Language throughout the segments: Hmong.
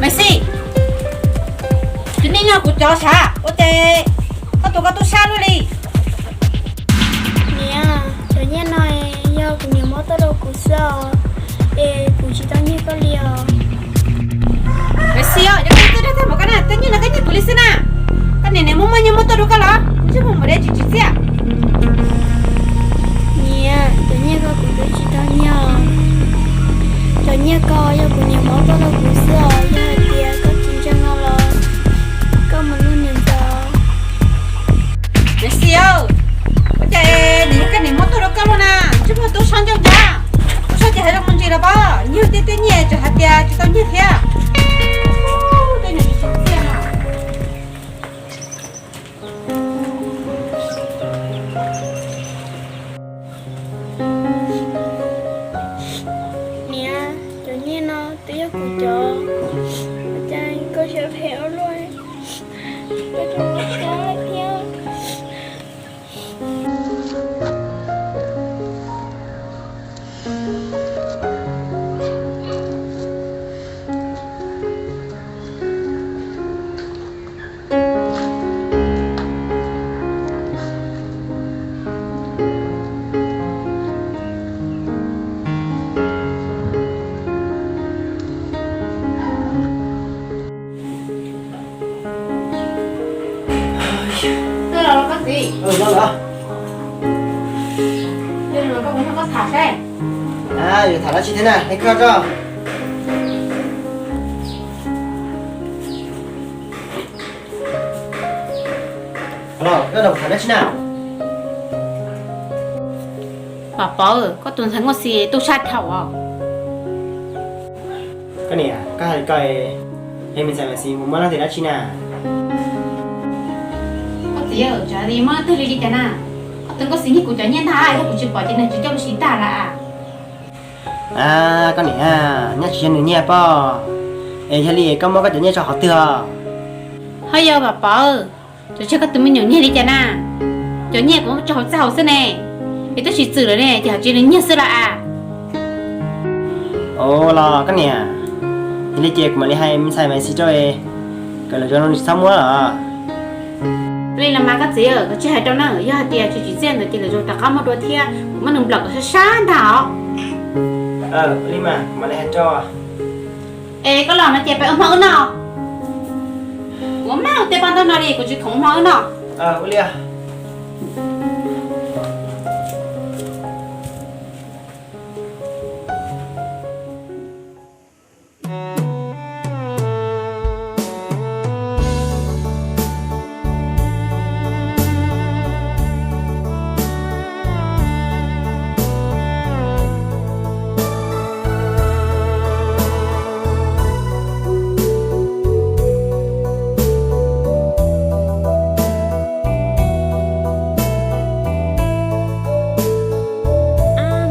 Maiv Xis, tus nyiaj no kuv cov sav, ua cas koj tuav koj tub sab luaj li? Niam, cov nyiaj no yog kuv niam muab tuaj rau kuv xwb os, es kuv tsis tau nyiag koj li os. Maiv Xis, yog koj tsis tau nyiag koj na, tej nyiaj no koj nyiag kuv li xwb na. Koj niam niam muab muaj nyiaj muab tuaj rau koj los? Ntsej muag npaum li tsis tsim txiaj. Niam, cov nyiaj ko kuv twb tsis tau nyiag. Cov nyiaj ko yog kuv niam muab tuaj rau kuv xwb os, yog hais tias koj tsis ntseeg no los koj mus nug niam ntxawm. Maiv Xis, ua cas nws yog koj niam muab tuaj rau koj luaj na? Ntsej muag tub sab ncauj ncav, tub sab ces hais zoo mus ntsis los pab, nyiag tej tej nyiaj tseem hais tias tsis tau nyiag thiab. Tej niag tsis tsim txiaj no. Niam, cov nyiaj no twb yog kuv cov, ua cas koj siab phem ua luaj, koj tseem muab cab lawm thiab. Twb los los koj txiv. Los los. Yog li no koj kuv nrog koj tham saib. Yuav tham dab tsi thiab na, hais koj tso. Los, koj nrog kuv tham dab tsi na? Pov Pov, koj tus ntxhais Nkauj Xis tub sab dhau os. Koj niam, koj hais li ko, yog me ntxhais Maiv Xis mus muab leej twg dab tsi na? Koj txiv, tsam li muab leej twg li li cas na? Koj tus Nkauj Xis nyiag kuv cov nyiaj ntag, yog kuv tsis pom ces nws tsis coj kuv sim tag lawm. Koj niam, nyiaj tsis yog nws nyiag pob, es yog li koj muab koj cov nyiaj tso qhov twg os? Ho yog Pov Pov, tsuas tseg koj tus me nyuam nyiag li cas na? Cov nyiaj kuv muab tso hauv txaj hauv xwb ne, es twb tsis txwm lawm ne, ces hais tsis nws nyiag xwb los as. Ua los koj niam, yog li ces kuv mam li hais me ntxhais Maiv Xis rau, kom lwm zaus no tsis txhob muab lawm. Li los mas koj txiv, koj tsis hais rau na, yog hais tias tsis tsim txiaj ntawd ces lwm zaus rov qab muab dua thiab, kuv muab nws nplawm kom sab sab ntag os. Ua li mas kuv mam li hais rau. Es koj los no ces peb ua hmo wb noj. Kuv maj ua tej paj ntaub no li, kuv tsis khoom ua hmo wb noj. Ua li.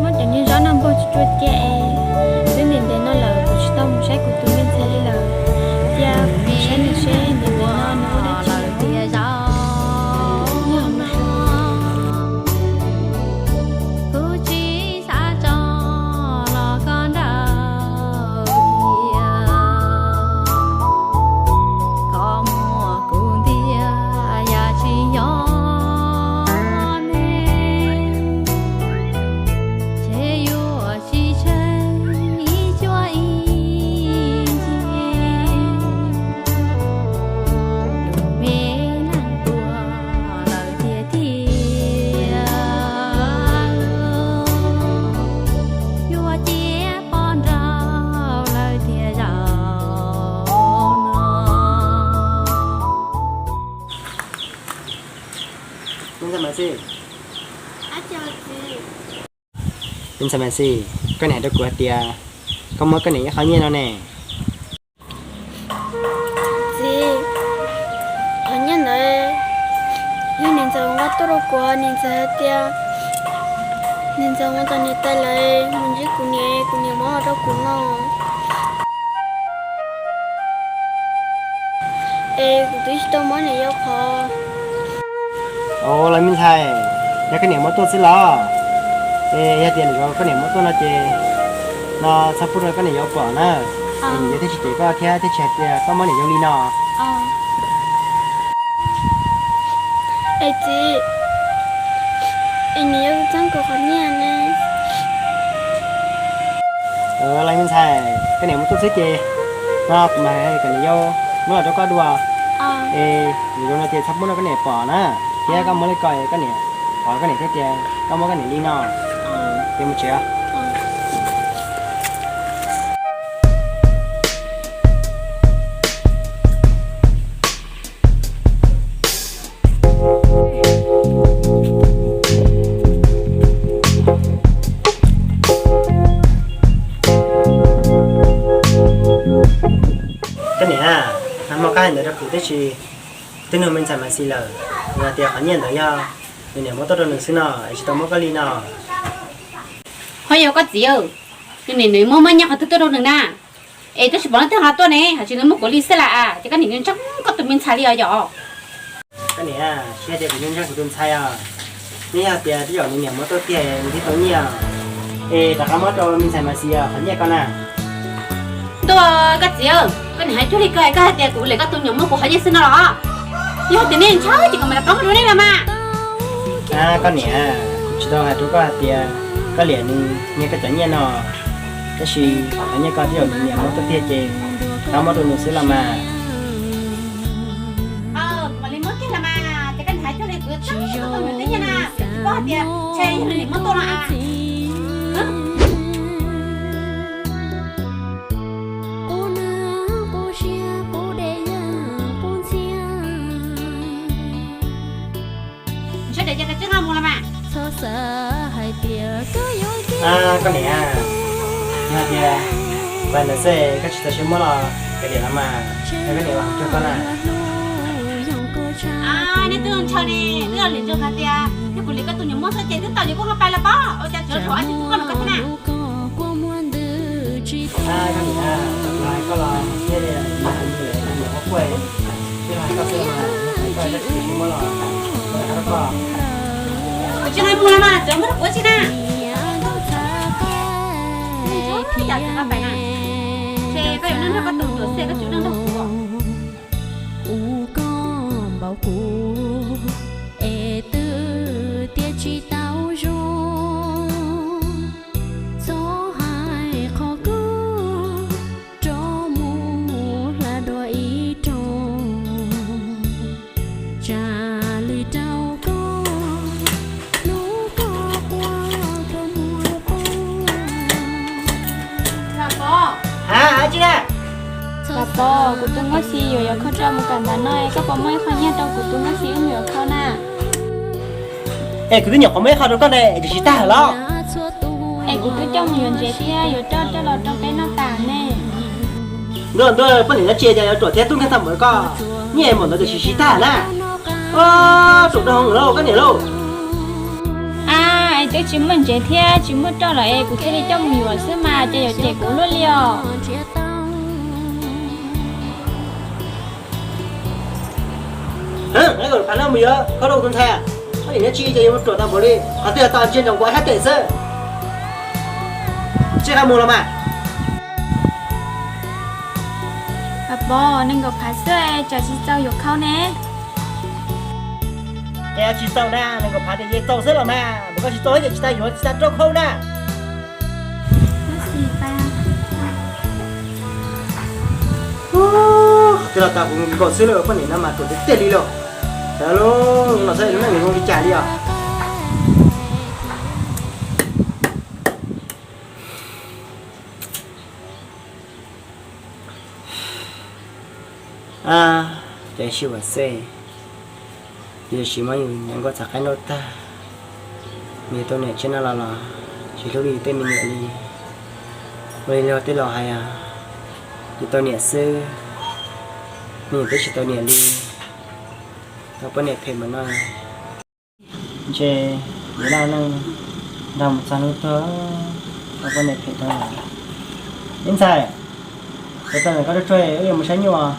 Muab cov niag zaub no npog tsuag tsuag cia es, twb ntev ntev no lawm kuv tsis tau mus saib kuv tus me ntxhais li lawm. Cia kuv mus saib nws seb ntev ntev no nws ua dab tsi lawm. Me ntxhais Maiv Xis, koj niam hais rau kuv hais tias koj muab koj niam ib qho nyiaj no ne. Txiv, qhov nyiaj ntawd yog niam ntxawm muab tuaj rau kuv, niam ntxawm hais tias niam ntxawm mus tom niam tais lawv mus ntsib kuv niam, kuv niam muab los rau kuv no. Es kuv twb tsis tau muab niam yuav qhov. Ua los me ntxhais, yog koj niam muab tuaj xwb los? Es yog tias lwm zaus koj niam muab tuaj no ces no txhob pub rau koj niam yuav pom na. Es niam yau thiaj tsis cem koj thiab thiaj tsis hais tias koj muab niam yau li no. Es txiv, es niam yau txeeb kuv qhov nyiaj ne. Los me ntxhais, koj niam mus tuaj xwb ces no kuv mam hais kom niam yau muab los rau koj dua. Es niam yau no ces txhob muab rau koj niam pom na, thiab koj muab li ko es koj niam pom koj niam thiaj tias koj muab koj niam li no. Ces mus tsev. Koj niam, nag hmo koj hais ntawd rau kuv tiam sis twb nug me ntxhais Mas Xis lawm, nws hais tias qhov nyiaj ntawd yog nws niam muab tuaj rau nws xwb no, es tsis tau muab koj li no. Ho yog koj txiv, nws niam nws muab muab nyiaj qhov twg tuaj rau nws na? Es twb tsis pom leej twg ho tuaj ne, hais tsis nws muab kuv li xwb las, ces koj niam nco ntsoov koj tus me ntxhais li os yom. Koj niam, tsis hais tias kuv nco ntsoov kuv tus ntxhais os, nws yog tias tej zaum nws niam muab tuaj tiag nws thiaj tau nyiaj. Es rov qab muab rau me ntxhais Mas Xis qhov nyiaj ko na. Ntuj, koj txiv, koj niam hais cuag li ko es koj hais tias kuv lem koj tus niam muab kuv qhov nyiaj xwb no los? Yog tias nej ntshaw ces kuv mam li pab muab rau nej los mas. Koj niam, kuv tsis tau hais rau koj hais tias koj lem nws niag koj cov nyiaj no, tab sis qhov nyiaj ko twb yog nws niam muab tuaj tiag ces rov qab muab rau nws xwb los mas. Kuv mam li muab kiag los mas, ces koj niam hais cuag li kuv txeeb koj tus niam tej nyiaj na, kuv tsis paub hais tias ntshe yog nws niam muab tuaj no as. Koj niam, yog tias kuv hais ntawd xwb koj tsis txaus siab muab los kav liam los mas, yog koj niam los cuag koj na. Nej twb ntshaw ne, twb los lwm zaug hais tias yog kuv lwm koj tus niam muab xwb ces twb tau yuav kuj ho pais los pob, ua cas tseem tshuav ab tsi kuv koj los koj thiab na. Koj niam, kuv hais koj los thiaj li, kuv hais koj xwb, koj tsis txaus siab muab los, koj. Kuv tsis hais mus los mas, tseem muab rau kuv tsi na. Ib yam tseem pais na, ces koj yuav nrog koj tus tuam xej koj tsis nrog kuv. Ua koj npaum kuv es twb tias tsis tau zoo, txhob hais qhov kub rov mus hla dua ib rooj, tsam li rau koj hnub koj quaj koj muag poob. Ha, ab tsi na. Los pog, kuv tus Nkauj Xis yuav yuav khau rau mus kawm ntawv no, koj puas muaj ib qho nyiaj rau kuv tus Nkauj Xis wb mus yuav khau na? Es kuv twb nyuam qhuav muab ib qho rau koj ne, es tsis tag lawm los? Es kuv twb coj mus yuav ntsev thiab yuav roj coj los rau peb noj tas ne. Ntuj ntuj, poj niam dab tsi cas yuav ruam thiab tub nkeeg tag npaum koj, nyiaj npaum ntawd tiam sis tsis tag na. Ruam rau hauv lauj koj niam lauj. A, es twb tsis muaj ntsev thiab tsis muaj roj los es kuv thiaj li coj mus yuav xwb mas, ces yuav cem kuv luaj li os. Phav no mus yuav khau rau kuv tus ntxhais, poj niam dab tsi ces yuav ruam tau npaum li, qhov twg tau ntsia ntsoov kuv sab tes xwb. Tsis qab mus los mas. Pog, nees nkaum phav xwb tsam tsis txaus yuav khau ne. Es tsis txaus na, nees nkaum phav ces txaus xwb los mas, npaum koj tsis txaus ces tsis tas yuav tsis tas rau khau na. Qhov twg los tas kuv nkaus xwb lauj, poj niam no mas ruam tiag tiag li lauj. Sawv los xwb lub neej nws zoo li cas li os. A, ces sib vam xej, tiam sis muab yus niam nkauj txav qaib nrauj tag, nws tau niam tsiab no los los tsis hlub li tej me nyuam li. Ua li luag tej laus hais, yus tau niam xwb, me nyuam twb tsis tau niam li, tau poj niam phem npaum no. Ntshe yuav laj neej nrog mus txog hnub tuag, tau poj niam phem dhau lawm. Ib ntxhais, sawv tau ntawm koj tsuag tsuag wb yuav mus saib nyuj os.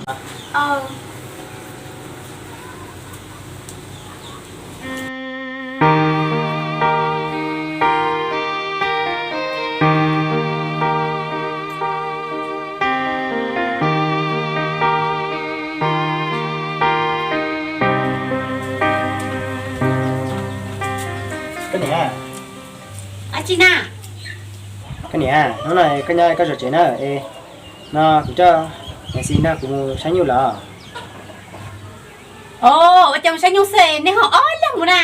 Niam, hnub no koj nyob koj zov tsev na, es no kuv coj niam Xis nrog kuv mus saib nyuj lawm. Os, ua cas mus saib nyuj xwb nej ho ob leeg mus na?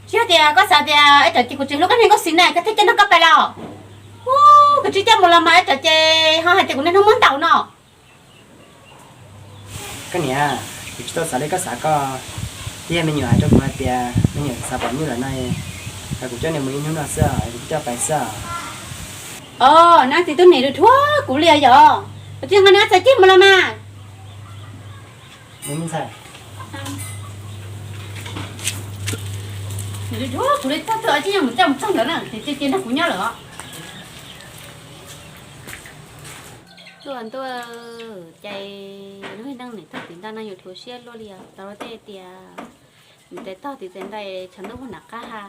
Tsis yog tias koj xav tias ib tsam ces kuv tsis hlub koj niag Nkauj Xis na koj thiaj coj nrog koj pais los? Ub, kuv tsis coj mus los mas ib tsam ces ho hais tias kuv niaj hnub muab ntaus no. Koj niam, kuv tsis tau xav li koj xav ko. Twb yog me nyuam hais rau kuv hais tias me nyuam xav pom nyuj lawm no, es kuv coj nws mus ib hnub no xwb, kuv coj pais xwb. Os, nab txiv tub niam dhuav kuv li yog. Kuv tsis nqa nws txhais ceg mus los mas. Nws dhuav kuv li txog txog ces yog mus coj mus txog ntawd na ces cia nrog kuv nyob lawm os. Tuaj ntuj, cas lub neej niam tog tim ntawd no yuav dhuav siab luaj li os. Tau luag tej tias niam tais tog tim ntawd tshav ntuj muaj nram qab ha.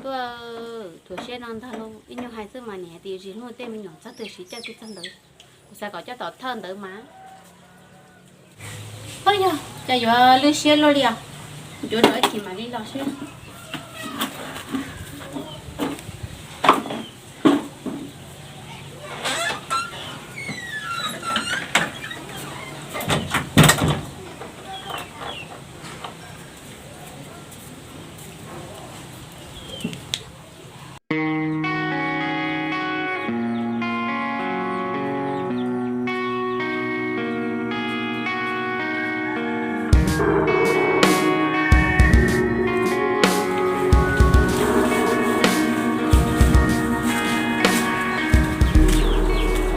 Tuaj, dhuav siab no ntag lauj, ib nyuag hais xwb mas niam tias zis hlub tej me nyuam txog twg siv coj twg txog ntawd. Kuv xav kom coj tom thawj ntawd mas. Ov, yog cas yuav lwj siab luaj li os. Ncuav rau ib chim mam li los seb.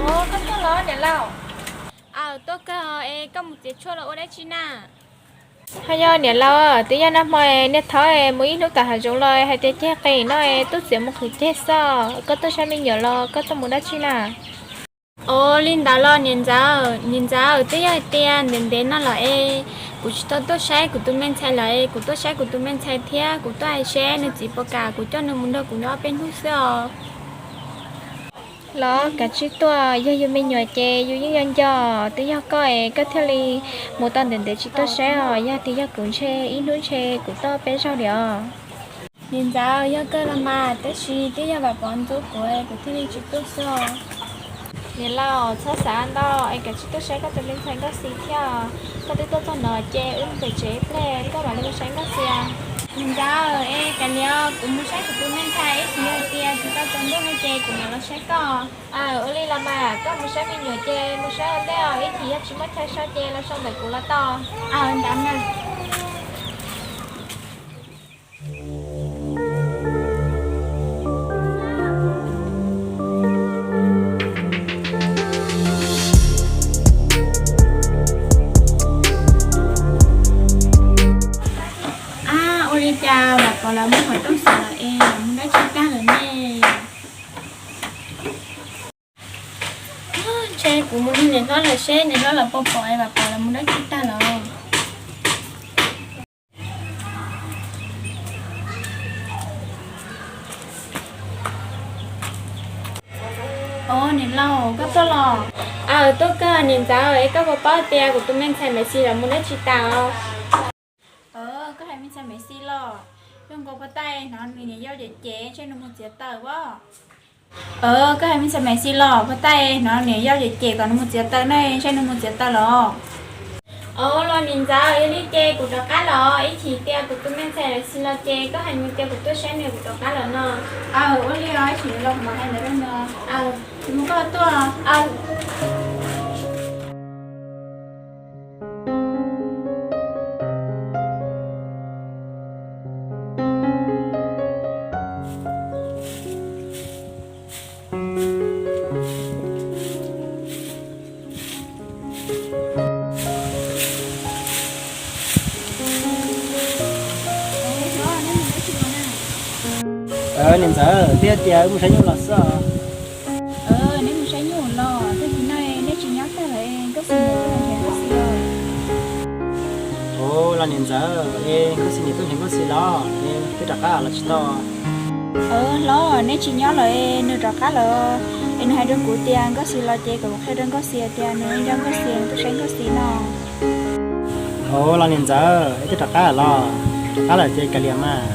Ov, koj tuaj los niam laus? Aws, tuaj kawg es koj mus txiav tshuaj los ua dab tsi na? Ho yog niam laus, twb yog nag hmo niag thaub mus ib hnub tom hav zoov los hais tias ceg qees no tub txiav mus qhwv ceg xwb. Koj tuaj saib me nyuam los koj tuaj mus dab tsi na? Ov, li ntawd los niam ntxawm, niam ntxawm, twb yog hais tias ntev ntev no lawm es kuv tsis tau tuaj saib kuv tus me ntxhais lawm es kuv tuaj saib kuv tus me ntxhais thiab kuv tuaj hais seb nws txiv puas kam kuv coj nws mus nrog kuv nyob ob peb hnub xwb os. Los kav tsij tuaj, yog yus me nyuam ces yus yeej yuav nco. Twb yog koj es koj thiaj li mus tau ntev ntev tsis tuaj saib os. Yog tias yog kuv ntshe ib hnub ntshe kuv tuaj peb zaug li os. Niam ntxawm, yog kawg los mas, tab sis twb yog Vam Pov ntxub kuv kuv thiaj li tsis tuaj xwb os. Niam laus, txhob xav ntau es kav tsij tuaj saib koj tus me ntxhais Nkauj Xis thiab. Koj twb tuaj txog no ces wb mus pem tsev ib pliag koj mam li mus saib Nkauj Xis. Niam ntxawm, es kav liam kuv mus saib kuv tus me ntxhais, ib chim yog tias tsis tau tsaus ntuj no ces kuv mam los saib koj. Aws, ua li los mas, koj mus saib me nyuam ces mus saib ua ntej os, ib chim yog tsis muaj chaw so ces los so ntawm kuv los tau. Aws, ntawd na. Ab, ua li cas Vam Pov lawv muab qhov rooj xov lawm es lawv mus dab tsi tag lawm ne? Ntshe kuv mus nug niam hlob lawv seb niam hlob lawv puas pom es Vam Pov lawv mus dab tsi tag lawm. Os, niam laus, koj tuaj los? Aws, tuaj kawg niam ntxawm, es koj puas paub tias kuv tus me ntxhais Maiv Xis lawv mus dab tsi tas os? Koj hais me ntxhais Maiv Xis los? Zoo nkaus puag ta hnov nws niam yau cem cem ntshe nws mus txiav taws as. Koj hais me ntxhais Maiv Xis los? Puag ta hnov niam yau cem cem kom nws mus txiav taws ne, ntshe nws mus txiav taws los? Os, los niam ntxawm, yog li ces kuv rov qab los, ib chim tias kuv tus me ntxhais Maiv Xis los ces koj hais nws tias kuv tuaj saib nws kuv rov qab los no. Aws, ua li os, ib chim los kuv mam hais ntawd rau nws. Aws, mus koj tuaj. Niam ntxawm, twb tias wb mus saib nyuj los xwb os. Neb mus saib nyuj los, tag kis no neb tsis nyob tag lawm, Nkauj Xis niam tuaj nrhiav Nkauj Xis los? Os, los niam ntxawm, es Nkauj Xis niam tuaj nrhiav Nkauj Xis los, es twb rov qab los tsis tau? Hlob, neb tsis nyob lawm, nws rov qab lawm. Es nws hais rau kuv tias Nkauj Xis los ces kom kuv qhia rau Nkauj Xis tias nws nco Nkauj Xis, nws tuaj saib Nkauj Xis no. Os, los niam ntxawm, es twb rov qab los? Rov qab lawm ces kav liam mas.